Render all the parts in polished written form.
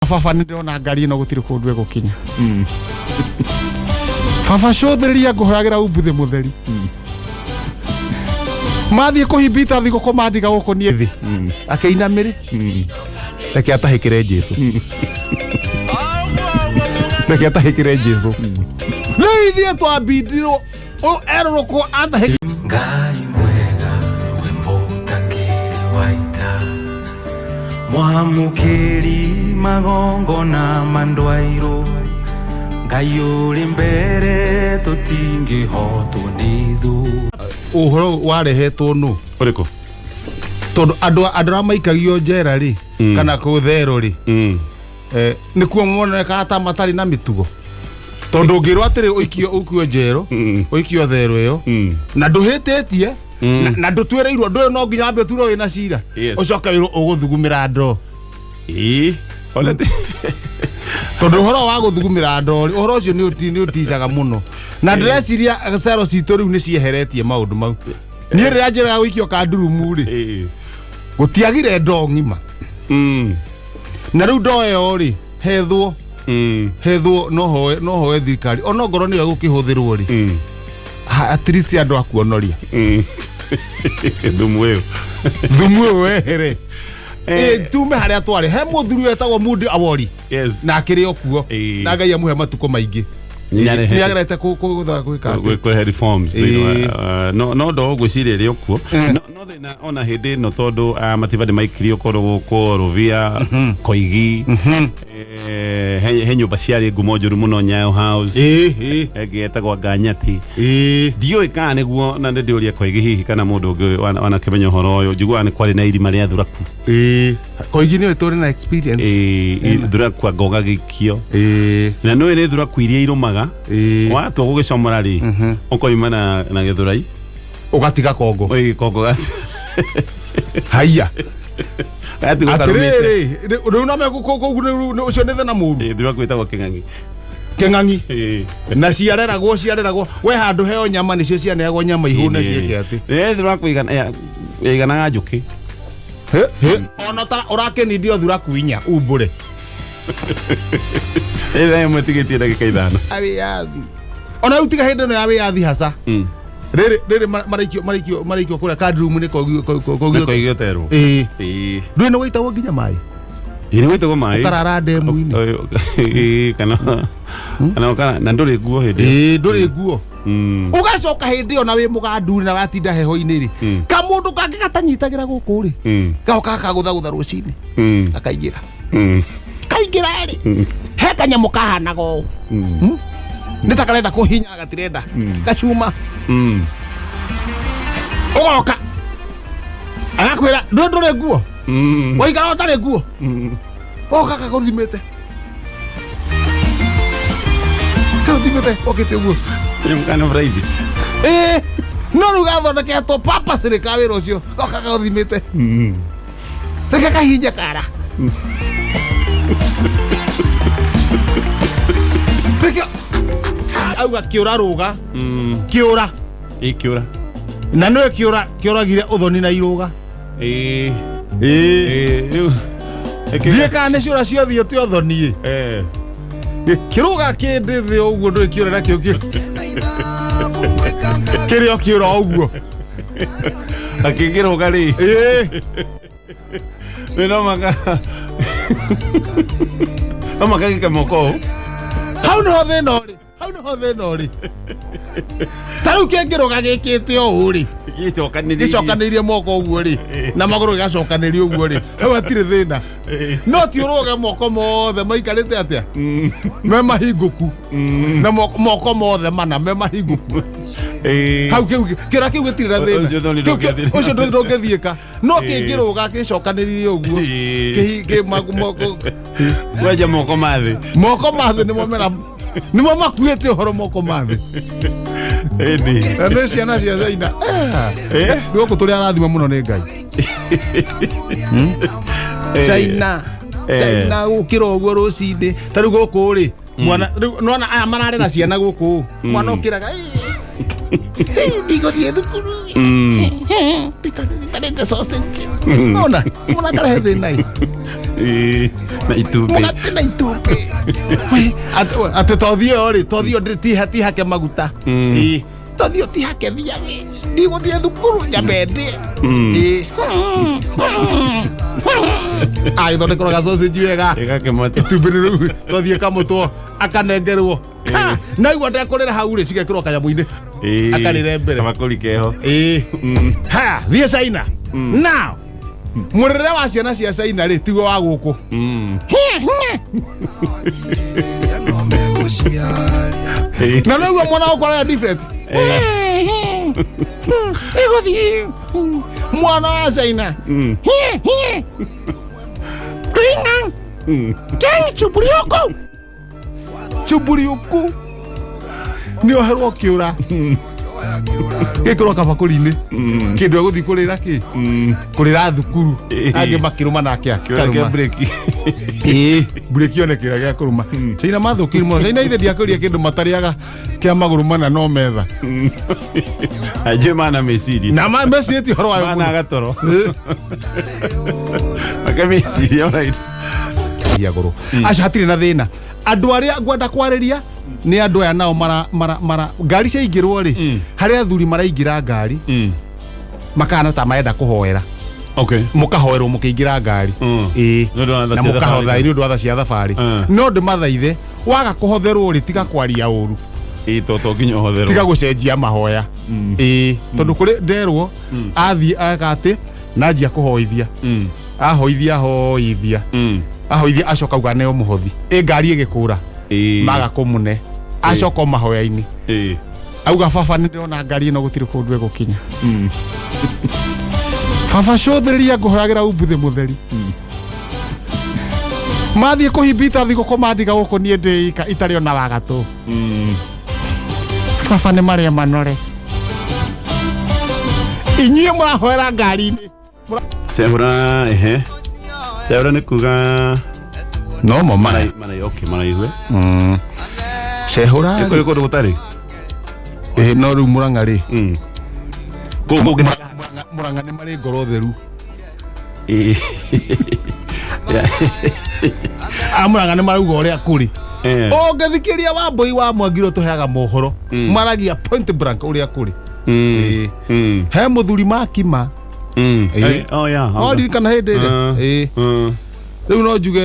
Baba, nĩ ndĩrona ngari ĩno gũtirĩ kũndũ ĩgũkinya. Baba, cũthĩrĩria, ngũhoyagĩra umbuthĩ mũtheri. Mathiĩ kũhimbita thigũkũ, mandiga gũkũ niĩ thĩ akĩinamĩrĩ. Reke atahĩkĩre Jesu, reke atahĩkĩre Jesu. Rĩu ithuĩ twambindirwo erũrũkwo atahĩkĩre. Ngai mwega, we mũtangĩri wa ita, mwamũkĩri magongona mandwairũ, Ngai ũrĩ mbere, tũtingĩhotwo nĩ thũ. Ũhoro warehetwo nũ? Ũrĩkũ? Tondũ andũ arĩa maikagio njera rĩ, kana kũtherũ rĩ, nĩkuo monekaga ta matarĩ na mĩtugo, tondũ ũngĩrwo atĩrĩ ũikio ũikio njero, ũikio thero ĩyo na ndũhĩtĩtie na ndũtuĩrĩirwo, ndũyũ no nginya wambe ũtuĩrwo wĩna cira, ũcoke wĩrwo ũgũthugumĩra ndoo. Ĩĩ. Ona Tondũ ũhoro wa gũthugumĩra ndoo rĩ, ũhoro ũcio nĩ ũticaga mũno, na ndĩreciria cero citũ rĩu nĩ cieheretie maũndũ mau. Niĩ rĩrĩa njĩraga gũikio kandurumu rĩ, gũtiagire ndoo ng'ima. Na rĩu ndoo ĩyo rĩ, hethwo hethwo, no hoe thirikari ona ngorwo nĩyo ĩgũkĩhũthĩrwo rĩ, at least andũ akuonoria. Thumu ĩyo. Thumu ũyũ wehere. Ĩ, tume harĩa twarĩ he mũthuri wetagwo Mundi Awori. Na akĩrĩ o kuo. Na Ngai amũhe matukũ maingĩ. Nĩarehe- Nĩ agerete gwĩka atĩ. Kũrehe reforms thĩinĩ wa no ndo ngwĩciria ĩrĩ o kuo. No thĩna ona hĩndĩ ĩno, tondũ matiba nĩ maikirio kũndũ gũkũ Rũvia, Koigi, he nyũmba ciarĩ ngumo njũru mũno, Nyayo House, ĩ ĩ ĩngĩ yetagwo Nganyati. Ndiũĩ kana nĩguo, na nĩ ndĩũria Koigi hihi kana mũndũ ũngĩ wanakĩmenya ũhoro ũyũ. Njiguaga nĩ kwarĩ na irima rĩa thuraku. Ĩ, Koigi nĩ tũrĩ na experience. Thuraku anga ũgagĩikio, na nĩũĩ nĩ thuraku iria irũmaga. Watua gũgĩcomora rĩ, ũkoima na gĩthũrai. Ũgatiga kongo. Ĩ, kongo haiya. Gatigwo karũmĩte. Atĩrĩrĩ, rĩu no mekũu ũcio nĩ thĩna mũru. Ĩ, thuraku ĩtagwo kĩng'ang'i. Kĩng'ang'i. Na ciareragwo we handũ heo nyama, nĩcio cianeagwo nyama ihũne ciĩke atĩ. Ĩ, thuraku ĩiganaga njũkĩ. He, he. Ona ta ũrakĩnindio thuraku inya umbũre. Ĩ, thaa 1 tigĩtie ndagĩka 5. Wĩyathi ona rĩu, tiga hĩndĩ ĩno ya wĩyathi haca. Rĩrĩ rĩrĩ maraikio kũrĩa card room nĩ Nĩ Koigi ũterwo. Ĩĩ. Ndũĩ nĩ gũitagwo nginya maĩ. Ĩ, nĩ gũitagwo maĩ. Ũkarara ndemu-inĩ. Ĩ, kana na ndũrĩ nguo hĩndĩ ĩyo. Ĩĩ, ndũrĩ nguo. Ũgacoka hĩndĩ ĩyo na wĩ mũganduri na watinda heho-inĩ rĩ, kamũndũ kangĩ gatanyitagĩra gũkũ rĩ, gagoka gakagũthagũtha rũcinĩ, gakaingĩra. Kaingĩra rĩ, he kanyamũ kahanaga ũũ. Nĩ ta karenda kũhinya, gatirenda gacuma. Ũgoka agakwĩra ndũrĩ nguo. Waikara ũtarĩ nguo, goka kagũthimĩte kagũthimĩte okĩte ũguo. Kanyamũ kana bribe. Ĩĩ, no rĩu gathondeketwo purposely ka wĩra ũcio, goka gagũthimĩte, reke kahinje kara reke auga kĩũra rũga kĩũra. Ĩ, kĩũra. Na nĩwe kĩũra kĩũragire ũthoni na irũga. Ĩ. Ĩĩ. Ĩ, rĩu Ndiĩ kana nĩ ciũra ciothiĩte ũthoni. Ĩ, kĩrũga kĩndĩ thĩ ũguo, ndũĩ kĩũra nakĩo kĩrĩ o kĩũra ũguo. Akĩngĩrũga rĩ. Ĩĩ. Nĩ no maka gĩke moko ũũ. Hau nĩho thĩna ũrĩ, hau nĩho thĩna ũrĩ. Ta rĩu kĩngĩrũga gĩkĩte ũũ rĩ, gĩcokanĩrĩirie. Gĩcokanĩirie moko ũguo rĩ, na magũrũ gĩgacokanĩria ũguo rĩ, hau hatirĩ thĩna. No ti ũrũge moko mothe maikarĩte atĩa, me mahingũku, na moko mothe mana me mahingũku. Hau kĩu kĩra kĩu gĩtirĩ na thĩna. Ũcio thoni ndũngĩthiĩ. Ũcio ndũngĩthiĩka, no kĩngĩrũga gĩcokanĩrĩrie ũguo, moko. Wenja moko ma thĩ. Moko ma thĩ nĩmo mera, nĩmo makuĩte ũhoro, moko ma thĩ. Ĩni. Na nĩ ciana cia China. Gũkũ tũrĩ arathima mũno nĩ Ngai. China, China gũkĩra ũguo rũcinĩ, ta rĩu gũkũ rĩ, mwana rĩu nona aya mararera ciana gũkũ, mwana ũkĩraga, "Ndigũthiĩ thukuru, nditarĩte sausage." Nona mwana akarehe thĩna ĩ. Ĩĩ, na itumbĩ. Mũgate na itumbĩ. Atĩ tothi ĩyo rĩ, tothi ĩyo tihake maguta. Ĩĩ. Tothi ĩyo tihake thiage. Ndigũthiĩ thukuru nyambe ndĩe. Ĩĩ. Agĩthondekerwo ga sausage wega. Ĩgakĩmata. Itumbĩ rĩu tothiĩ kamũtwo akanengerwo. Ha! Na igua ndekũrĩra hau rĩ, cigekĩrwo kanyamũ-inĩ. Ĩĩ. Akarĩre mbere. Kabakũri keho. Ĩĩ. Ha, thiĩ China. Now, mũrĩre wa ciana cia China rĩ tiguo wa gũkũ. Ĩĩ. Na nĩguo mwana wakwa arĩa different. Ĩgũthiĩ. Mwana wa China. Twinga. Tang chuburioko. Chuburioko. Nĩ oherwo kĩũra. Gĩkĩrwo kabakũri-inĩ. Kĩndũ egũthiĩ kũrĩra kĩ? Kũrĩra thukuru. Ĩĩ. Angĩ makĩrũma nake Kĩũra kĩa akarũma. breki. Ĩĩ, mburĩki one kĩrĩa gĩa kũrũma. China mathũkire mũno. China ithe ndiakũria kĩndũ matarĩaga kĩa magũrũ mana no metha. Anjĩ mana meciria. Na mecirĩtie ũhoro wayo Mana mũno. gatoro. Makameciria alright. Cia goro. Acio hatirĩ na thĩna. Andũ arĩa ngwenda kwarĩria nĩ andũ aya nao mara mara mara ngari ciaingĩrwo rĩ, harĩ athuri maraingĩra ngari makana ta marenda kũhoera. Okay. Mũkahoerwo mũkĩingĩra ngari. Ĩĩ. Nĩ ũndũ wa tha Na cia mũkahotha thabarĩ. nĩ ũndũ wa tha cia thabarĩ. No ndĩmathaithe waga kũhotherwo rĩ, tiga kwaria ũru. Ĩĩ, to nginya ũhotherwo. Tiga gũcenjia mahoya. Ĩĩ, tondũ kũrĩ nderwo athiĩ aka atĩ nanjia kũhoithia. Ahoithia ahoithia. Ahoithia acoka auga neo mũhothi. Ĩ ngari ĩgĩkũra. Ĩĩ. Maga kũmũne. Acoka o mahoya-inĩ. Ĩĩ. Auga baba nĩ ndĩrona ngari ĩno gũtirĩ kũndũ ĩgũkinya. Baba cũthĩrĩria ngũhoyagĩra umbuthĩ mũtheri. Mathiĩ kũhimbita thigũkũ mandiga gũkũ niĩ ndĩ ika itarĩ ona wa gatũ. Baba nĩ marĩa manore. Inyuĩ mũrahoera ngari-inĩ. Cehũra ehe. Cehũra nĩ kuga No mo mara. Marai okay maraihwe. Cehũra. Nĩ kũrĩ kũndũ gũtarĩ. Ĩĩ, no rĩu Mũrang'a rĩ. Kũu kũngĩ. Mũrang'a nĩ marĩ ngoro theru. Ĩĩ. A Mũrang'a nĩ marauga ũrĩa kũrĩ. Eh. Ũngĩthikĩria Wambũi wa Mwangi ũrĩa ũtũheaga mohoro, maragia point blank ũrĩa kũrĩ. Ĩĩ. He mũthuri makima. Ĩĩ. Oh yeah. No ririkana hĩndĩ ĩrĩa. Ĩĩ. Rĩu no njuge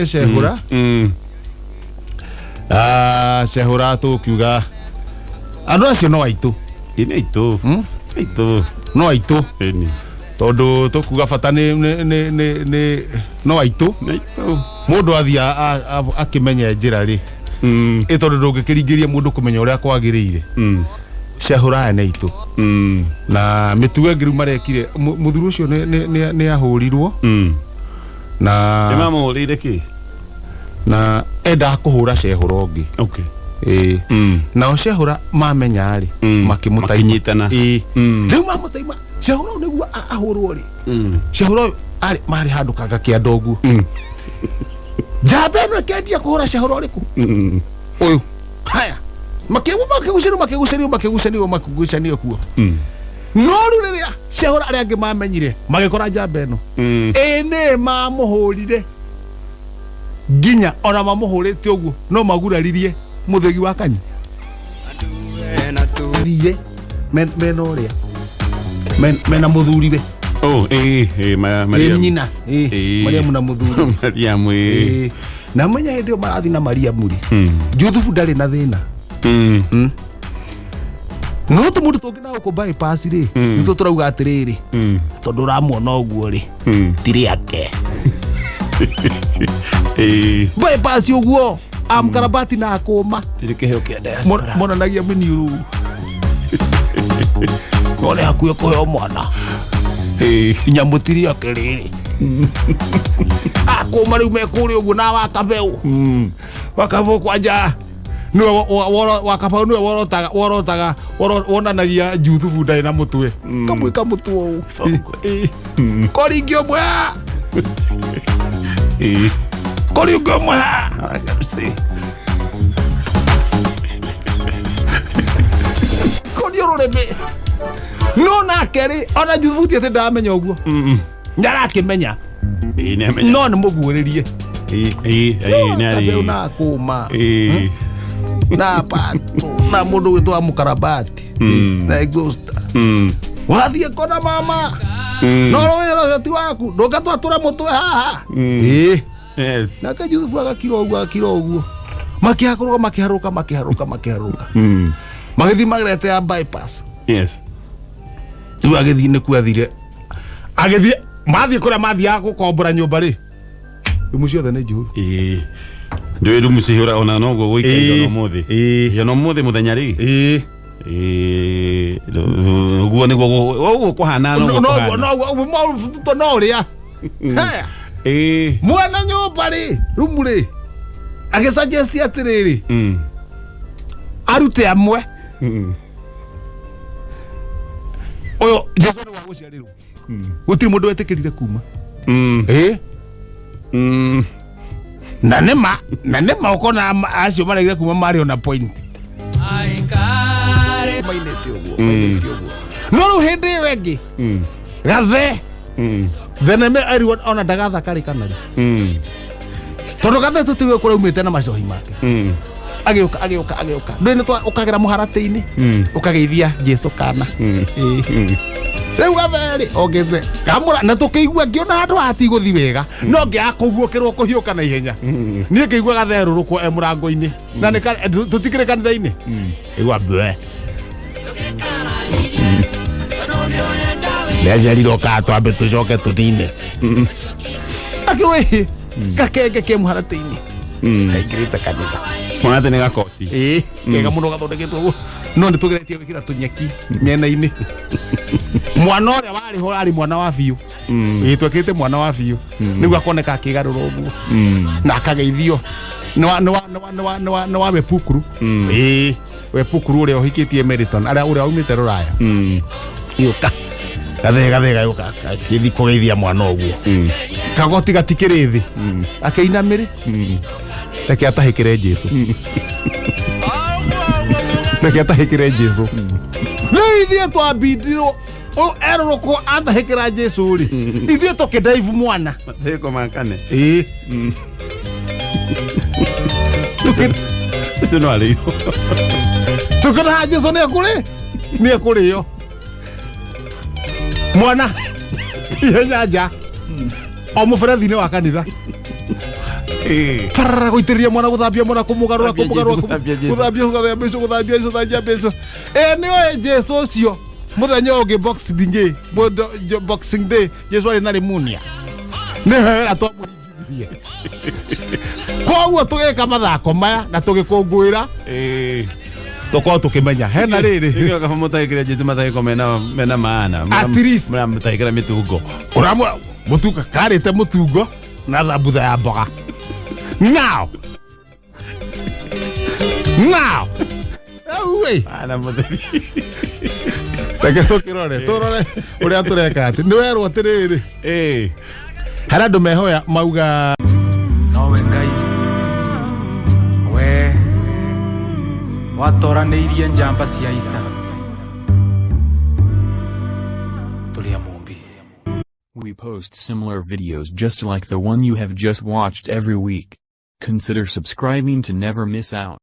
Cehũra. Cehũra tũkiuga andũ acio no aitũ. Ĩĩ nĩ aitũ. Aitũ. No aitũ. Ĩni. Tondũ tũkuga bata nĩ no aitũ. Nĩ aitũ. Mũndũ athiĩ akĩmenye njĩra rĩ. Ĩ tondũ ndũngĩkĩringĩria mũndũ kũmenya ũrĩa kwagĩrĩire. Cehũra aya nĩ aitũ. Na mĩtugo ĩngĩ rĩu marekire, mũthuri ũcio nĩ ahũrirwo. Na Nĩ mamũhũrĩire kĩ? Na endaga kũhũra Cehũra ũngĩ. Okay. Ĩĩ. Nao Cehũra mamenya rĩ, makĩmũtaima. Makĩnyitana. Ĩĩ. Rĩu mamũtaima, Cehũra ũyũ nĩguo ahũrwo rĩ. Cehũra ũyũ arĩ marĩ handũ kanga kĩa ũguo. Njamba ĩno ĩkendia kũhũra Cehũra ũrĩkũ? Ũyũ. Haya. Makĩgucanio makĩgucanio makĩgucanio makĩgucanio kuo. No rĩu rĩrĩa Cehũra arĩa angĩ mamenyire, magĩkora njamba ĩno. Ĩĩ nĩ mamũhũrire. Nginya ona mamũhũrĩte ũguo no maguraririe mũthĩgi wa kanyi. Thire mena ũrĩa mena mũthuriwe. Oh, ĩĩ, Mariamu. Ĩ nyina, ĩ, Ĩĩ. Mariamu na mũthuri. Mariamu, ĩĩ. Ĩ, na menya hĩndĩ ĩyo marathiĩ na Mariamu rĩ, Juthubu ndarĩ na thĩna. No tũmũndũ tũngĩ na gũkũ bypass rĩ, nĩtwo tũrauga atĩrĩrĩ, tondũ ũramuona ũguo rĩ, ti rĩake. Ĩĩ. Bypass ũguo, amkarabati na akũma. Tirĩ kĩheo kĩa diaspora. Monanagia mĩniũrũ. None hakuhĩ kũheo mwana. Ĩĩ. Nyamũ ti rĩake rĩrĩ. Akũma rĩu me kũrĩa ũguo na wakabeũ. Wakabeũ kwanja nĩwe wakabeũ nĩwe worotaga wonanagia Juthubu ndarĩ na mũtwe. Kamwĩka mũtwe ũũ. Ĩĩ. Kori ingĩ ũmwe haha. Ĩĩ. Kori ũngĩ ũmwe haha. Kori ũrũrĩmĩ. No nake rĩ, ona Juthubu ti atĩ ndaramenya ũguo. Nĩarakĩmenya. Ĩĩ, nĩ amenya. No nĩ mũguũrĩrie. Ĩĩ, ĩĩ, nĩ Kabeu arĩ. na kũma Ĩĩ. na pato na mũndũ wĩtwo wa mũkarabati na exhauster wathiĩ kona mama no rũĩ rũcio ti waku ndũngatwatũra mũtwe haha. Ĩĩ. Yes. Nake Juthubu agakira ũguo, agakira ũguo, makĩhakũrũka, makĩharũka, makĩharũka, makĩharũka, magĩthiĩ magerete ya bypass. Yes. Rĩu agĩthiĩ nĩkuo athire, agĩthiĩ mathiĩ kũrĩa mathiaga gũkombora nyũmba rĩ, rumu ciothe nĩ njihũru. Ĩĩ. Ndũĩ rumu cihũra ona noguo gũikaire Ĩĩ. ona ũmũthĩ. Ĩĩ. Ona ũmũthĩ mũthenya rĩ. Ĩĩ. Ĩĩ, ũguo nĩguo ũguo kũhana noguo kũhana. No no ũrĩa Haya. Ĩĩ. Mwene nyũmba rĩ, rumu rĩ, agĩsuggest atĩrĩrĩ, arute amwe. Ũyũ Jesu nĩ wa gũciarĩrwo, gũtirĩ mũndũ wetĩkĩrire kuma. Ĩĩ. Na nĩma, na nĩma ũkona acio maregire kuma marĩ ona point mainĩte ũguo, mainĩte ũguo. No rĩu hĩndĩ ĩyo ĩngĩ gathe theneme erwo ona ndagathakarĩ kana rĩ, tondũ gathe tũtiwe kũrĩa umĩte na macohi make. Agĩũka, agĩũka, agĩũka, ndũĩ nĩ ũkagera mũharatĩ-inĩ ũkageithia Jesu kana. Ĩĩ. Rĩu gathe rĩ ongete kamũra na tũkĩigua ngĩona handũ hatigũthi wega, no ngĩaga kũguũkĩrwo kũhiũka na ihenya. Niĩ ngĩigua gathe rũrũkwo e mũrango-inĩ na nĩ tũtikĩrĩ kanitha-inĩ, igua mbwe nĩaciarirwo kaa twambe tũcoke tũnine akĩrwo ĩ gakenge ke mũharatĩ-inĩ kaingĩrĩte kanitha. Mwana nĩ gakoti. Ĩĩ, kega mũno gathondeketwo ũguo, no nĩ tũgeretie gwĩkĩra tũnyeki mĩena-inĩ. Mwana ũrĩa warĩ ho arĩ mwana wa biũ. Ĩĩ, twekĩrĩte mwana wa biũ nĩguo akoneka akĩgarũra ũguo na akageithio nĩ wa nĩ wa nĩ wa nĩ wa nĩ wa nĩ wa wepukuru. Ĩĩ, wepukuru ũrĩa ũhikĩtie Meriton arĩa ũrĩa aumĩte rũraya. Yũka gathe gathe gayũka gakĩthi kũgeithia mwana ũguo, kagoti gatikĩrĩ thĩ, akĩinamĩrĩ, reke atahĩkĩre Jesu, reke atahĩkĩre Jesu. Rĩu ithuĩ twambindirwo erũrũkwo atahĩkĩra Jesu rĩ, ithuĩ tũkĩndaivu mwana. Matahĩko makane. Ĩĩ. Ũcio no arĩirwo. Tũkĩraha Jesu nĩ ekũrĩ, nĩ ekũrĩo mwana ihenya nja o mũberethi-inĩ wa kanitha. Ĩĩ. Parara gũitĩrĩria mwana, gũthambia mwana, kũmũgarũra. Gũthambia Kũmũgarũra. Jesu, gũthambia Jesu. Gũthambia, gũthambia Jesu, gũthambia Jesu, gũthambia Jesu. Ĩ nĩ oĩ Jesu ũcio mũthenya ũngĩ boxing day, boxing day Jesu arĩ na pneumonia, nĩ wera twamũringithirie. Koguo tũgĩka mathako maya na tũgĩkũngũĩra. Ĩĩ. Tũkorwo tũkĩmenya hena rĩrĩ. Ĩyo kaba mũtahĩkĩra Jesu matahĩko mena maana. At least. Mũramũtahĩkĩra mĩtungo. Ũramũ mũtunga karĩte mũtungo na thambutha ya mboga. Now rĩu ĩ. Maana mũtheri. Reke tũkĩrore, tũrore ũrĩa tũreka atĩ nĩ werwo atĩrĩrĩ, Ĩĩ. harĩa andũ mehoya mauga. Nowe Ngai we watoranĩirie njamba cia ita tũrĩ a mũmbi. We post similar videos just like the one you have just watched every week. Consider subscribing to never miss out.